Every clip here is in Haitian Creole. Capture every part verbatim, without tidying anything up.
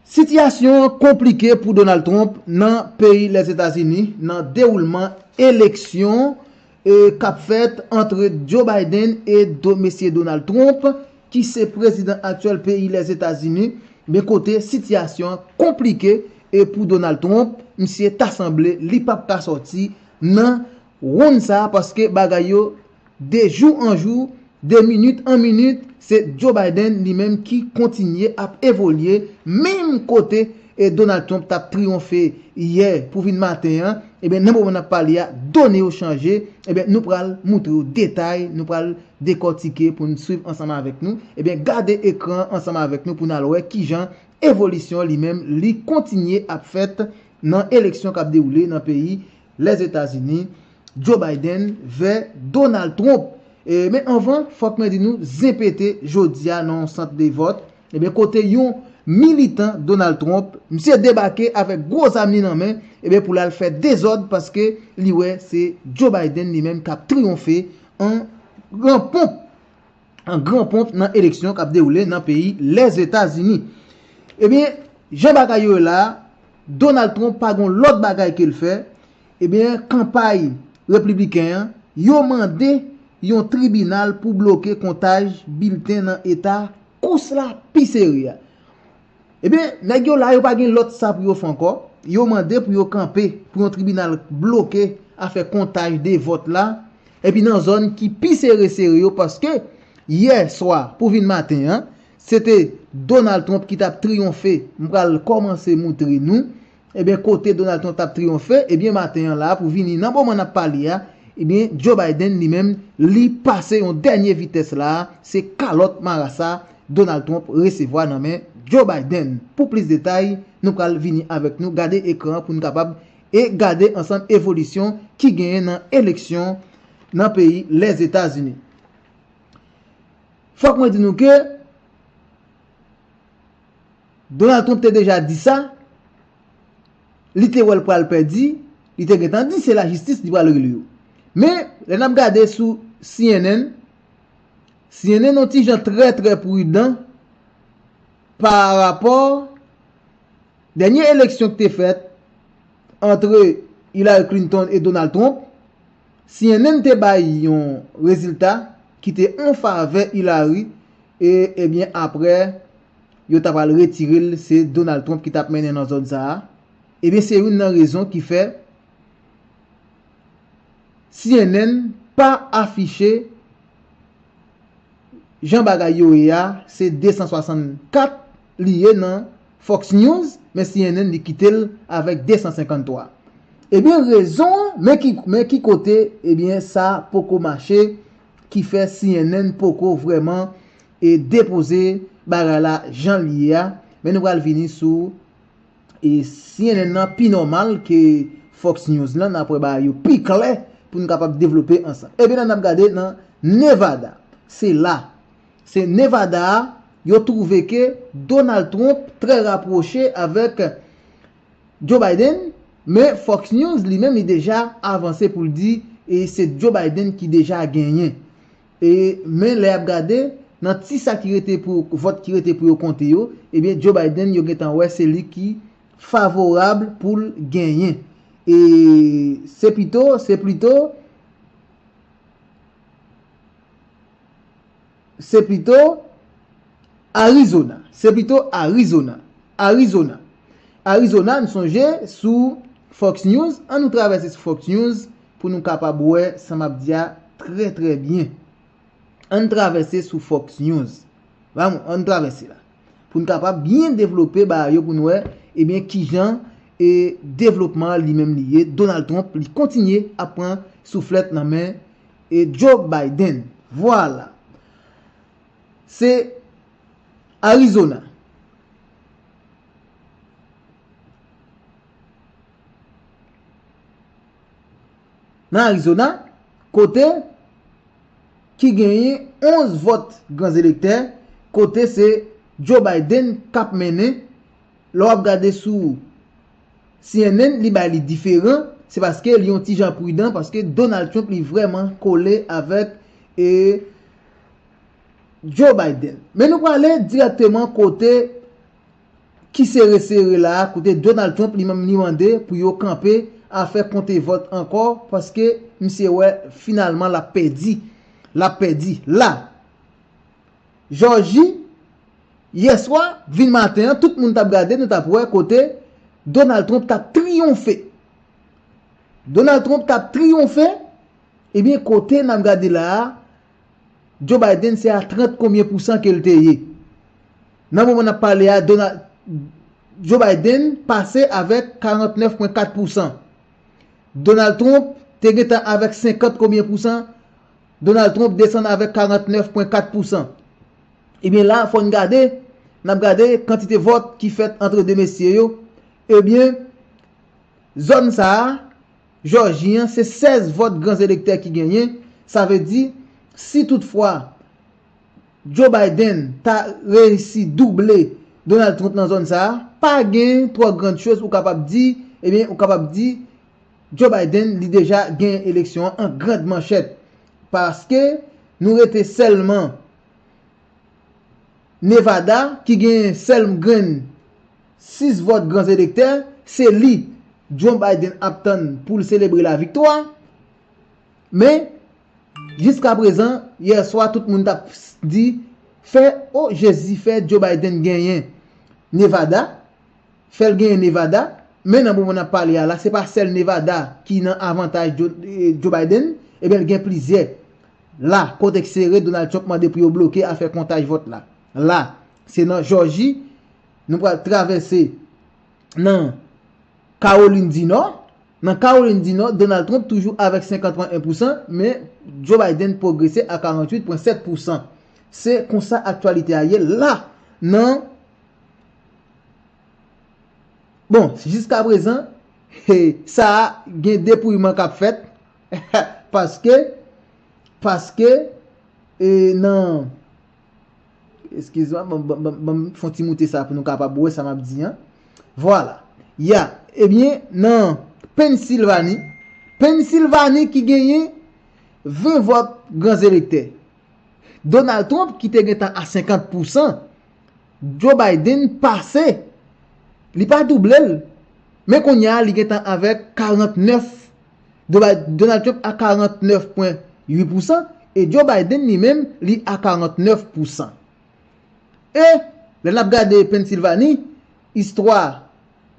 Sitiyasyon konplike pou Donald Trump nan peyi Lèzetazini nan dewoulman eleksyon e k ap fèt ant Joe Biden e do, mesye Donald Trump, ki se prezidan aktyèl peyi Lèzetazini, men kote sitiyasyon an konplike e pou Donald Trump, misye ta sanble li p ap ka sòti nan wonn sa a paske bagay yo de jou an jou, de minit an minit, se Joe Biden li menm ki kontinye ap evolye, menm kote e Donald Trump t ap triyonfe yè pou vin maten an, ebyen, nan moman n ap pale a, done yo chanje, ebyen, nou pral moutre w detay, nou pral dekòtike pou n swiv ansanm avèk nou. Ebyen, gade ekran an ansanm avèk nou pou n al wè kijan evolisyon li menm li kontinye ap fèt nan eleksyon k ap dewoule nan peyi Lèzetazini, Joe Biden vè Donald Trump. E, men anvan, fòk mwen di nou, zen pete jodi a nan yon sant de vòt, ebyen, kote yon militan Donald Trump, misye debake avèk gwo zam li nan men, ebyen, pou l al fè dezòd paske li wè se Joe Biden li menm k ap triyonfe an gran ponp, an gran ponp nan eleksyon k ap dewoule nan peyi Lèzetazini. Ebyen, jan bagay yo ye la a, Donald Trump pa gen lòt bagay ke l fè. Ebyen, kanpay repibliken an, yo mande yon tribinal pou bloke kontaj bilten nan eta kous la pi sere a. Ebyen, nèg yo la, yo pa gen lòt sa pou yo fè ankò. Yo mande pou yo kanpe, pou yon tribinal bloke afè kontaj de vòt la, epi nan zòn ki pi sere sere yo, paske yè swa pou vin maten an, se te Donald Trump ki t ap triyonfe. M pral kòmanse moutre nou, ebyen, kote Donald Trump t ap triyonfe, ebyen, maten an la, pou vini nan moman n ap pale a, ebyen, Joe Biden li menm, li pase yon dènye vitès la, se kalòt marasa Donald Trump resevwa nan men Joe Biden. Pou plis detay, nou pral vini avèk nou, gade ekran an pou n kapab e gade ansanm evolisyon ki genyen nan eleksyon nan peyi Lèzetazini. Fòk mwen di nou ke Donald Trump te deja di sa, li te wè l pral pèdi, li te gentan di se lajistis li pral regle yo. Men, lè n ap gade sou C N N, C N N yon ti jan trè, trè pridan pa rapò dènye eleksyon ki te fèt ant Hillary Clinton e Donald Trump, C N N te bay yon rezilta ki te an favè Hillary, e, ebyen, apre, yo ta pral retire l, se Donald Trump ki t ap mennen nan zòn sa a. Ebyen, se youn nan rezon ki fè C N N pa afiche jan bagay yo ye a, se de san swasannkat li ye nan Fox News, men C N N li kite l avèk de san senkanntwa. Ebyen, rezon an, men ki, men ki kote, ebyen, sa poko mache, ki fè C N N poko vrèman e depoze bagay la jan l ye a. Men nou pral vini sou e C N N nan pi nòmal ke Fox News lan, n ap wè bagay yo pi klè pou n kapab devlope ansanm. Ebyen, n ap gade nan Nevada. Se la. Se Nevada a, yo twouve ke Donald Trump trè rapwoche avèk Joe Biden, men Fox News li menm li deja avanse pou l di e se Joe Biden ki deja genyen. E, men lè y ap gade, nan ti sa ki rete pou, vòt ki rete pou yo konte yo, ebyen, Joe Biden, yo gentan wè se li ki favorab pou l genyen. E se pito, se plito, se pito Arizona. Se pito Arizona. Arizona. Arizona, n sonje sou Fox News. Ann nou travèse sou Fox News pou nou kapab wè sa m ap di a trè, trè byen. Ann travèse sou Fox News. Vamo, ann travèse la. Pou n kapab byen devlope bagay yo pou n wè, ebyen, kijan e devlopman an li menm li ye. Donald Trump, li kontinye ap pran souflèt nan men e Joe Biden. Vwala. Se Arizona. Nan Arizona, kote ki genyen onz vòt gran elektè, kote se Joe Biden k ap mennen. Lè w ap gade sou C N N, li bay li diferan, se paske li yon ti jan pridan, paske Donald Trump li vrèman kole avèk e Joe Biden. Men nou prale dirèkteman kote ki sere sere la, kote Donald Trump li menm li mande pou yo kanpe afè konte vòt ankò, paske misye wè finalman l ap pèdi. L ap pèdi. La, Jòji, yè swa, vin maten an, tout moun t ap gade, nou t ap wè kote Donald Trump t ap triyonfe. Donald Trump t ap triyonfe, ebyen, kote n ap gade la a, Joe Biden se a trant konbyen pousan ke l te ye. Nan moman n ap pale a, Donald, Joe Biden pase avèk karantnèf pwen kat pousan. Donald Trump te gentan avèk senkant konbyen pousan? Donald Trump desann avèk karantnèf pwen kat pousan. Ebyen la, fò n gade, n ap gade kantite vòt ki fèt antre de mesye yo. Ebyen, zòn sa a, Jòji an, se sèz vòt gran elektè ki genyen. Sa vle di, si toutfwa Joe Biden ta reyisi double Donald Trump nan zòn sa a, pa gen twò grann choz ou kapab di, ebyen, ou kapab di Joe Biden li deja gen eleksyon an an grand manchèt. Paske nou rete sèlman Nevada ki gen sèl grenn sis vòt gran elektè, se li Joe Biden ap tann pou l selebre laviktwa. Men, jiska prezan, yè swa, tout moun t ap di, fè, o Jezi, fè Joe Biden genyen Nevada, fè l genyen Nevada, men nan moman n ap pale a la, se pa sèl Nevada ki nan avantaj Joe, eh, Joe Biden, ebyen, l gen plizyè. La, kote k sere, Donald Trump mande pou yo bloke afè kontaj vòt la. La, se nan Jòji, nou pral travèse nan Kawolin di Nò. Nan Kawolin di Nò, Donald Trump toujou avèk senkant pwen en pousan, men Joe Biden pwogrese a karanntuit pwen sèt pousan. Se konsa aktyalite a ye la, nan Bon, jiska prezan, he, sa a gen depouyman k ap fèt, paske, paske, e, nan, eskiz mwa, ban, ban, ban, ban m fè yon ti moute sa pou nou kapab wè sa m ap di an. Vwala. Ya, ebyen, nan Pennsilvani, Pennsilvani ki genyen ven vòt gran elektè. Donald Trump ki te gentan a senkant pousan, Joe Biden pase, li pa double l, men kounye a li gentan avèk karantnèf, Donald Trump a karantnèf pwen uit pousan, e Joe Biden li menm li a karantnèf pousan. E, lè n ap gade Pennsilvani, istwa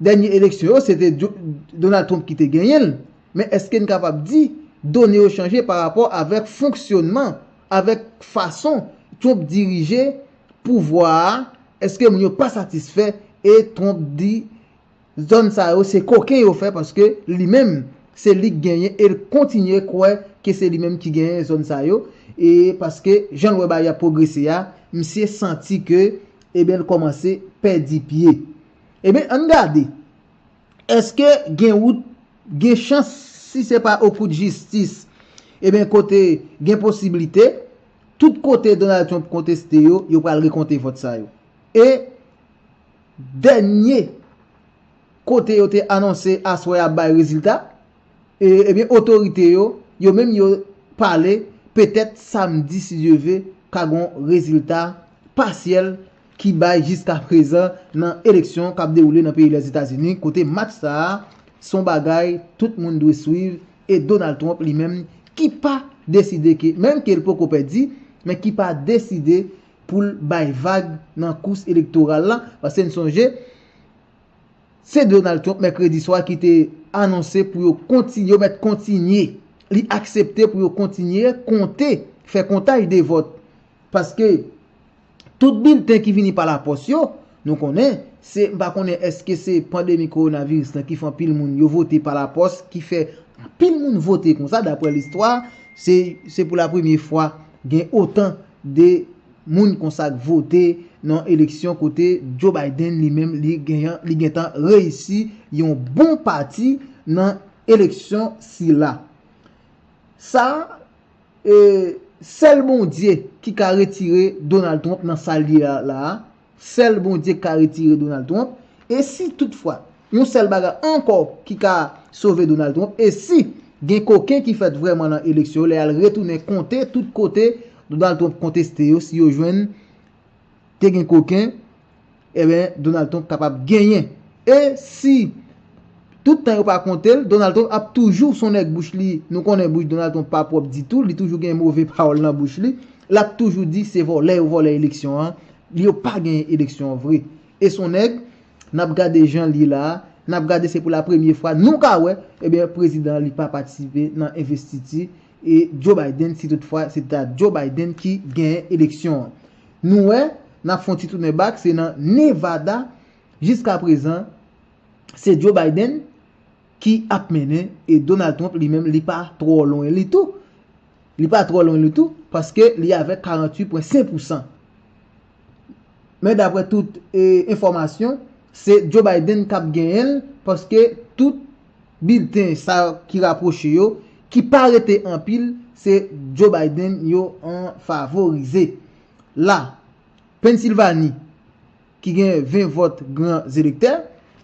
dènye eleksyon yo, se te Donald Trump ki te genyen l. Men èske n kapab di done yo chanje pa rapò avèk fonksyonman, avèk fason Trump dirije pouvwa a? Èske moun yo pa satisfè e Trump di zòn sa yo se koken yo fè paske li menm se li k genyen e l kontinye kwè ke se li menm ki genyen zòn sa yo e paske jan l wè bagay ap pwogrese a, misye santi ke, ebyen, l kòmanse pèdi pye. Ebyen, ann gade. Èske gen wout, gen chans, si se pa o kou d jistis, ebyen, kote gen posiblite, tout kote Donald Trump konteste yo, yo pral rekonte vòt sa yo. E dènye kote yo te anonse aswè a bay rezilta, e, ebyen, otorite yo, yo menm yo pale, petèt samdi, si Dye ve, ka gon rezilta pasyèl ki bay jiska prezan nan eleksyon k ap dewoule nan peyi Lèzetazini, kote match sa a se yon bagay tout moun dwe swiv, e Donald Trump li menm ki pa deside ke, menm ke l poko pèdi, men ki pa deside pou l bay vag nan kous elektoral la, paske n sonje, se Donald Trump, mèkredi swa, ki te anonse pou yo kontinye, yo mèt kontinye, li aksepte pou yo kontinye konte, fè kontaj de vòt. Paske tout bilten ki vini pa lapòs yo, nou konnen, se, m pa konnen èske se pandemi kowonaviris lan ki fè anpil moun yo vote pa lapòs, ki fè anpil moun vote konsa, daprè listwa, se, se pou la premye fwa gen otan de moun konsa k vote nan eleksyon kote Joe Biden li menm li genyen, li gentan reyisi yon bon pati nan eleksyon sila. Sa, e, sèl Bondye ki ka retire Donald Trump nan sa l ye a la a. Sèl Bondye k ka retire Donald Trump. E si toutfwa, yon sèl bagay ankò ki ka sove Donald Trump, e si gen koken ki fèt vrèman nan eleksyon yo, lè y al retounen konte tout kote Donald Trump konteste yo, si yo jwenn te gen koken, ebyen, Donald Trump kapab genyen. E si tout tan yo pa konte l, Donald Trump ap toujou se yon nèg bouch li. Nou konnen bouch Donald Trump pa pwòp ditou, li toujou gen move pawòl nan bouch li. L ap toujou di se vòlè yo vòlè eleksyon an, yo pa genyen eleksyon vre. E se yon nèg, n ap gade jan l ye la a, n ap gade se pou la premye fwa nou ka wè, ebyen, prezidan an li pa patisipe nan envestiti e Joe Biden, si toutfwa se ta Joe Biden ki genyen eleksyon an. Nou wè, n ap fè yon ti tounen bak, se nan Nevada, jiska prezan, se Joe Biden ki ap mennen e Donald Trump li menm li pa twò lwen li tou. Li pa twò lwen li tou, paske li avèk karanntuit pwen senk pousan. Men daprè tout e, enfòmasyon, se Joe Biden k ap genyen l, paske tout bilten sa ki rapwoche yo, ki pa rete anpil, se Joe Biden yo an favorize. La, Pennsylvanie, ki gen ven vòt gran elektè,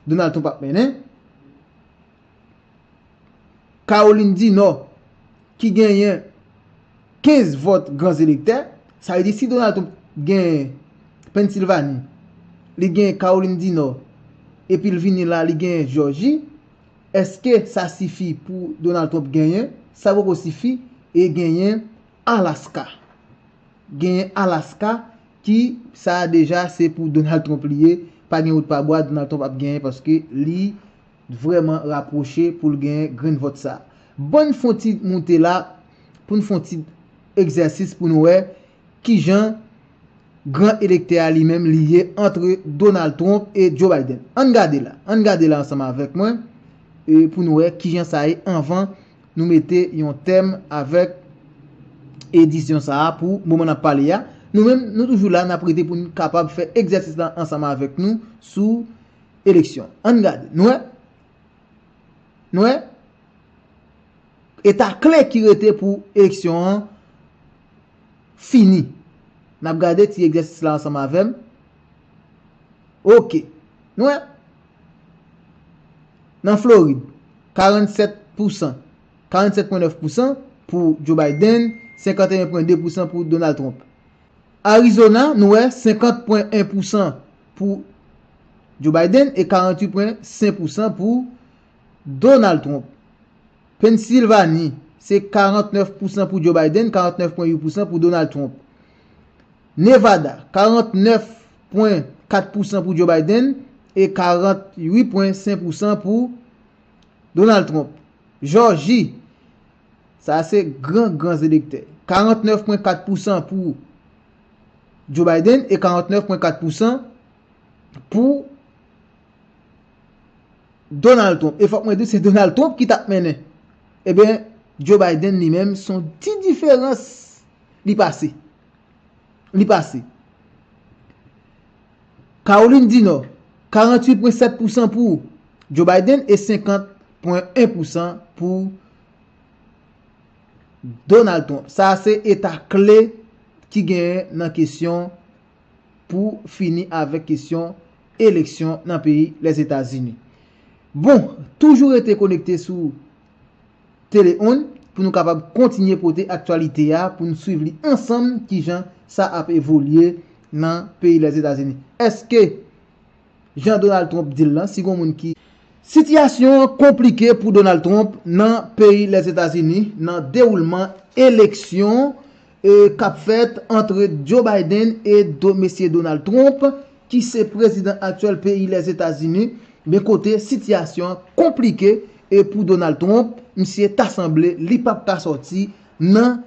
Donald Trump ap mennen. Kawolin di Nò, ki genyen kenz vòt gran elektè, sa vle di si Donald Trump genyen Pennsylvanie, li genyen Kawolin di Nò, epi l vini la, li genyen Jòji, èske sa sifi pou Donald Trump genyen? Sa poko sifi, e genyen Alaska. Genyen Alaska ki sa a deja se pou Donald Trump li ye, pa gen wout pa bwa, Donald Trump ap genyen paske li vrèman rapwoche pou l genyen grenn vòt sa a. Ban n fè yon ti moute la pou n fè yon ti egzèsis pou nou wè kijan gran elektè a li menm li ye antre Donald Trump e Joe Biden. Ann gade la, ann gade la ansanm avèk mwen e pou nou wè kijan sa ye anvan nou mete yon tèm avèk edisyon sa a pou moman n ap pale a. Nou menm, nou toujou la, n ap rete pou n kapab fè egzèsis la ansanm avèk nou sou eleksyon. Ann gade. Nou wè? Nou wè? Eta kle ki rete pou eleksyon an fini. N ap gade ti egzèsis la ansanm avè m. Oke. Nou wè? Nan Florid, karannsèt pousan, karannsèt pwen nèf pousan pou Joe Biden, senkanteyen pwen de pousan pou Donald Trump. Arizona, nou wè, senkant pwen en pousan pou Joe Biden e karantuit pwen senk pousan pou Donald Trump. Pennsylvanie, se karantnèf pousan pou Joe Biden, karantnèf pwen uit pousan pou Donald Trump. Nevada, karantnèf pwen kat pousan pou Joe Biden e karantuit pwen senk pousan pou Donald Trump. Jòji, sa se gran, gran elektè. Karantnèf pwen kat pousan pou Joe Biden e karantnèf pwen kat pousan pou Donald Trump. E fòk mwen di w, se Donald Trump ki t ap mennen. Ebyen, Joe Biden li menm, se yon ti diferans li pase. Li pase. Kawolin di Nò, karantuit pwen sèt pousan pou Joe Biden e senkant pwen en pousan pou Donald Trump. Sa a se eta kle ki genyen nan kesyon pou fini avèk kesyon eleksyon nan peyi Lèzetazini. Bon, toujou rete konekte sou Tele Onn pou nou kapab kontinye pote aktyalite a, pou n swiv li ansanm kijan sa ap evolye nan peyi Lèzetazini. Èske jan Donald Trump di l lan, si gon moun ki... Sitiyasyon an konplike pou Donald Trump nan peyi Lèzetazini nan dewoulman eleksyon e k ap fèt antre Joe Biden e do, mesye Donald Trump, ki se prezidan aktyèl peyi Lèzetazini, men kote sitiyasyon an konplike e pou Donald Trump, misye ta sanble li p ap ka sòti nan